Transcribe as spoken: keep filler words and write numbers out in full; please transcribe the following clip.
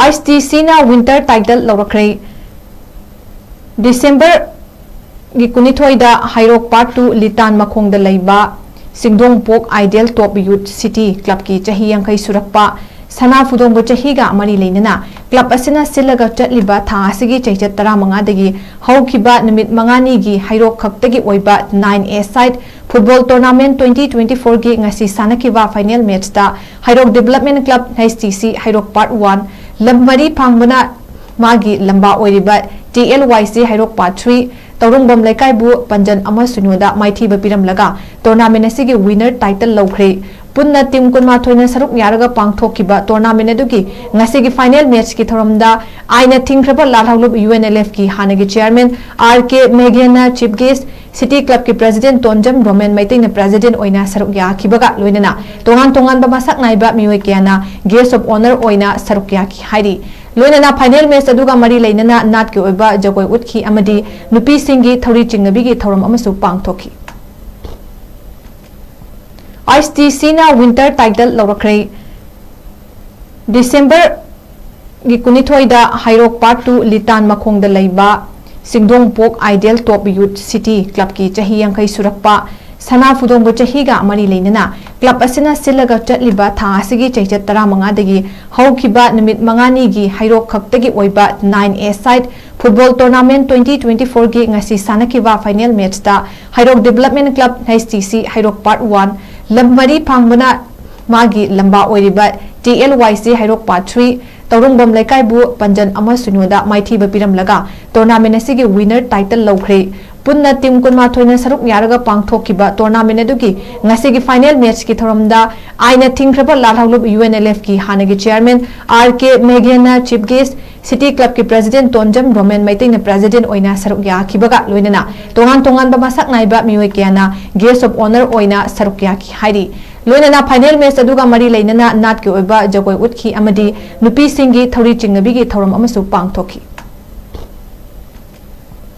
Ice T ꯁꯤꯅ winter title ꯂꯧꯔꯛꯈ꯭ꯔꯦ꯫ ꯗꯤꯁꯦꯝꯕꯔꯒꯤ ꯀꯨꯟꯅꯤꯊꯣꯏꯗ ꯍꯩꯔꯣꯛ part two ꯂꯤꯇꯥꯟ ꯃꯈꯣꯡꯗ ꯂꯩꯕ ꯁꯤꯡꯗꯣꯡꯄꯣꯛ ꯑꯥꯏꯗꯤꯌꯦꯜ ꯇꯣꯞ ꯌꯨꯠ ꯁꯤꯇꯤ ꯀ꯭ꯂꯕꯀꯤ ꯆꯍꯤ ꯌꯥꯡꯈꯩ ꯁꯨꯔꯛꯄ ꯁꯅꯥ ꯐꯨꯗꯣꯡꯕ ꯆꯍꯤꯒ ꯃꯔꯤ ꯂꯩꯅꯅ ꯀ꯭ꯂꯕ ꯑꯁꯤꯅ ꯁꯤꯜꯂꯒ ꯆꯠꯂꯤꯕ ꯊꯥ ꯑꯁꯤꯒꯤ ꯆꯩꯆꯠ ꯇꯔꯥꯃꯉꯥꯗꯒꯤ ꯍꯧꯈꯤꯕ ꯅꯨꯃꯤꯠ ꯃꯉꯥꯅꯤꯒꯤ ꯍꯩꯔꯣꯛ ꯈꯛꯇꯒꯤ ꯑꯣꯏꯕ nine a side football tournament twenty twenty ꯐꯣꯔꯒꯤ ꯉꯁꯤ ꯁꯥꯟꯅꯈꯤꯕ ꯐꯥꯏꯅꯦꯜ ꯃꯦꯠꯆꯇ ꯍꯩꯔꯣꯛ development club, H T C, ꯍꯩꯔꯣꯛ ꯄꯥꯔꯠ ꯋꯥꯟ ꯂꯝ ꯃꯔꯤ ꯐꯥꯡꯕꯅ ꯃꯥꯒꯤ ꯂꯝꯕꯥ ꯑꯣꯏꯔꯤꯕ ꯇꯤ ꯑꯦꯜ ꯋꯥꯏ ꯁꯤ ꯍꯩꯔꯣꯛ ꯄꯥꯔꯠ ꯊ꯭ꯔꯤ ꯇꯧꯔꯨꯡꯕꯝ ꯂꯩꯀꯥꯏꯕꯨ ꯄꯟꯖꯟ ꯑꯃ ꯁꯤꯅꯣꯗ ꯃꯥꯏꯊꯤꯕ ꯄꯤꯔꯝꯂꯒ ꯇꯣꯔꯅꯥꯃꯦꯟ ꯑꯁꯤꯒꯤ ꯋꯤꯅꯔ ꯇꯥꯏꯇꯜ ꯂꯧꯈ꯭ꯔꯦ꯫ ꯄꯨꯟꯅ ꯇꯤꯝ ꯀꯨꯟꯃꯥꯊꯣꯏꯅ ꯁꯔꯨꯛ ꯌꯥꯔꯒ ꯄꯥꯡꯊꯣꯛꯈꯤꯕ ꯇꯣꯔꯅꯥꯃꯦꯟ ꯑꯗꯨꯒꯤ ꯉꯁꯤꯒꯤ ꯐꯥꯏꯅꯦꯜ ꯃꯦꯠꯆꯀꯤ ꯊꯧꯔꯝꯗ ꯑꯥꯏꯅ ꯊꯤꯡꯈ꯭ꯔꯕ ꯂꯥꯜꯍꯧꯂꯨꯞ ꯌꯨ ꯑꯦꯟ ꯑꯦꯜ ꯑꯦꯐꯀꯤ ꯍꯥꯟꯅꯒꯤ ꯆꯤꯌꯥꯔꯃꯦꯟ ꯑꯥꯔ ꯀꯦ ꯃꯦꯘꯦꯅ ꯆꯤꯐ ꯒꯦꯁ, ꯁꯤꯇꯤ ꯀ꯭ꯂꯕꯀꯤ ꯄ꯭ꯔꯦꯁꯤꯗꯦꯟꯠ ꯇꯣꯟꯖꯝ ꯔꯣꯃꯦꯟ ꯃꯩꯇꯩꯅ ꯄ꯭ꯔꯦꯁꯤꯗꯦꯟꯠ ꯑꯣꯏꯅ ꯁꯔꯨꯛ ꯌꯥꯈꯤꯕꯒ ꯂꯣꯏꯅꯅ ꯇꯣꯉꯥꯟ ꯇꯣꯉꯥꯟꯕ ꯃꯁꯛ ꯅꯥꯏꯕ ꯃꯤꯑꯣꯏ ꯀꯌꯥꯅ ꯒꯦꯁ ꯑꯣꯐ ꯑꯣꯅꯔ ꯑꯣꯏꯅ ꯁꯔꯨꯛ ꯌꯥꯈꯤ ꯍꯥꯏꯔꯤ꯫ ꯂꯣꯏꯅꯅ ꯐꯥꯏꯅꯦꯜ ꯃꯦꯆ ꯑꯗꯨꯒ ꯃꯔꯤ ꯂꯩꯅꯅ ꯅꯥꯠꯀꯤ ꯑꯣꯏꯕ ꯖꯒꯣꯏ ꯎꯠꯈꯤ ꯑꯃꯗꯤ ꯅꯨꯄꯤꯁꯤꯡꯒꯤ ꯊꯧꯔꯤ ꯆꯤꯡꯅꯕꯤꯒꯤ ꯊꯧꯔꯝ ꯑꯃꯁꯨ ꯄꯥꯡꯊꯣꯛꯈꯤ꯫ ꯑꯥꯏꯁ ꯇꯤ ꯁꯤꯅ ꯋꯤꯟꯇꯔ ꯇꯥꯏꯇꯜ ꯂꯧꯔꯛꯈ꯭ꯔꯦ꯫ ꯗꯤꯁꯦꯝꯕꯔꯒꯤ ꯀꯨꯟꯅꯤꯊꯣꯏꯗ ꯍꯩꯔꯣꯛ ꯄꯥꯔꯠ ꯇꯨ ꯂꯤꯇꯥꯟ ꯃꯈꯣꯡꯗ ꯂꯩꯕ ꯁꯤꯡꯗꯣꯡꯄꯣꯛ ꯑꯥꯏꯗꯤꯌꯦꯜ ꯇꯣꯞ ꯌꯨꯠ ꯁꯤꯇꯤ ꯀ꯭ꯂꯕꯀꯤ ꯆꯍꯤ ꯌꯥꯡꯈꯩ ꯁꯨꯔꯛꯄ ꯁꯅꯥ ꯐꯨꯗꯣꯡꯕ ꯆꯍꯤꯒ ꯃꯔꯤ ꯂꯩꯅꯅ ꯀ꯭ꯂꯕ ꯑꯁꯤꯅ ꯁꯤꯜꯂꯒ ꯆꯠꯂꯤꯕ ꯊꯥ ꯑꯁꯤꯒꯤ ꯆꯩꯆꯠ ꯇꯔꯥꯃꯉꯥꯗꯒꯤ ꯍꯧꯈꯤꯕ ꯅꯨꯃꯤꯠ ꯃꯉꯥꯅꯤꯒꯤ ꯍꯩꯔꯣꯛ ꯈꯛꯇꯒꯤ ꯑꯣꯏꯕ nine a side football tournament twenty twenty ꯐꯣꯔꯒꯤ ꯉꯁꯤ ꯁꯥꯟꯅꯈꯤꯕ ꯐꯥꯏꯅꯦꯜ ꯃꯦꯠꯆꯇ ꯍꯩꯔꯣꯛ development club, H T C, ꯍꯩꯔꯣꯛ ꯄꯥꯔꯠ ꯋꯥꯟ ꯂꯝ ꯃꯔꯤ ꯐꯥꯡꯕꯅ ꯃꯥꯒꯤ ꯂꯝꯕꯥ ꯑꯣꯏꯔꯤꯕ ꯇꯤ ꯑꯦꯜ ꯋꯥꯏ ꯁꯤ ꯍꯩꯔꯣꯛ ꯄꯥꯔꯠ ꯊ꯭ꯔꯤ ꯇꯧꯔꯨꯡꯕꯝ ꯂꯩꯀꯥꯏꯕꯨ ꯄꯟꯖꯟ ꯑꯃ ꯁꯤꯅꯣꯗ ꯃꯥꯏꯊꯤꯕ ꯄꯤꯔꯝꯂꯒ ꯇꯣꯔꯅꯥꯃꯦꯟ ꯑꯁꯤꯒꯤ ꯋꯤꯅꯔ ꯇꯥꯏꯇꯜ ꯂꯧꯈ꯭ꯔꯦ꯫ ꯄꯨꯟꯅ ꯇꯤꯝ ꯀꯨꯟꯃꯥꯊꯣꯏꯅ ꯁꯔꯨꯛ ꯌꯥꯔꯒ ꯄꯥꯡꯊꯣꯛꯈꯤꯕ ꯇꯣꯔꯅꯥꯃꯦꯟ ꯑꯗꯨꯒꯤ ꯉꯁꯤꯒꯤ ꯐꯥꯏꯅꯦꯜ ꯃꯦꯠꯆꯀꯤ ꯊꯧꯔꯝꯗ ꯑꯥꯏꯅ ꯊꯤꯡꯈ꯭ꯔꯕ ꯂꯥꯜꯍꯧꯂꯨꯞ ꯌꯨ ꯑꯦꯟ ꯑꯦꯜ ꯑꯦꯐꯀꯤ ꯍꯥꯟꯅꯒꯤ ꯆꯤꯌꯥꯔꯃꯦꯟ ꯑꯥꯔ ꯀꯦ ꯃꯦꯘꯦꯅ ꯆꯤꯐ ꯒꯦꯁ, ꯁꯤꯇꯤ ꯀ꯭ꯂꯕꯀꯤ ꯄ꯭ꯔꯦꯁꯤꯗꯦꯟꯠ ꯇꯣꯟꯖꯝ ꯔꯣꯃꯦꯟ ꯃꯩꯇꯩꯅ ꯄ꯭ꯔꯦꯁꯤꯗꯦꯟꯠ ꯑꯣꯏꯅ ꯁꯔꯨꯛ ꯌꯥꯈꯤꯕꯒ ꯂꯣꯏꯅꯅ ꯇꯣꯉꯥꯟ ꯇꯣꯉꯥꯟꯕ ꯃꯁꯛ ꯅꯥꯏꯕ ꯃꯤꯑꯣꯏ ꯀꯌꯥꯅ ꯒꯦꯁ ꯑꯣꯐ ꯑꯣꯅꯔ ꯑꯣꯏꯅ ꯁꯔꯨꯛ ꯌꯥꯈꯤ ꯍꯥꯏꯔꯤ꯫ ꯂꯣꯏꯅꯅ ꯐꯥꯏꯅꯦꯜ ꯃꯦꯆ ꯑꯗꯨꯒ ꯃꯔꯤ ꯂꯩꯅꯅ ꯅꯥꯠꯀꯤ ꯑꯣꯏꯕ ꯖꯒꯣꯏ ꯎꯠꯈꯤ ꯑꯃꯗꯤ ꯅꯨꯄꯤꯁꯤꯡꯒꯤ ꯊꯧꯔꯤ ꯆꯤꯡꯅꯕꯤꯒꯤ ꯊꯧꯔꯝ ꯑꯃꯁꯨ ꯄꯥꯡꯊꯣꯛꯈꯤ꯫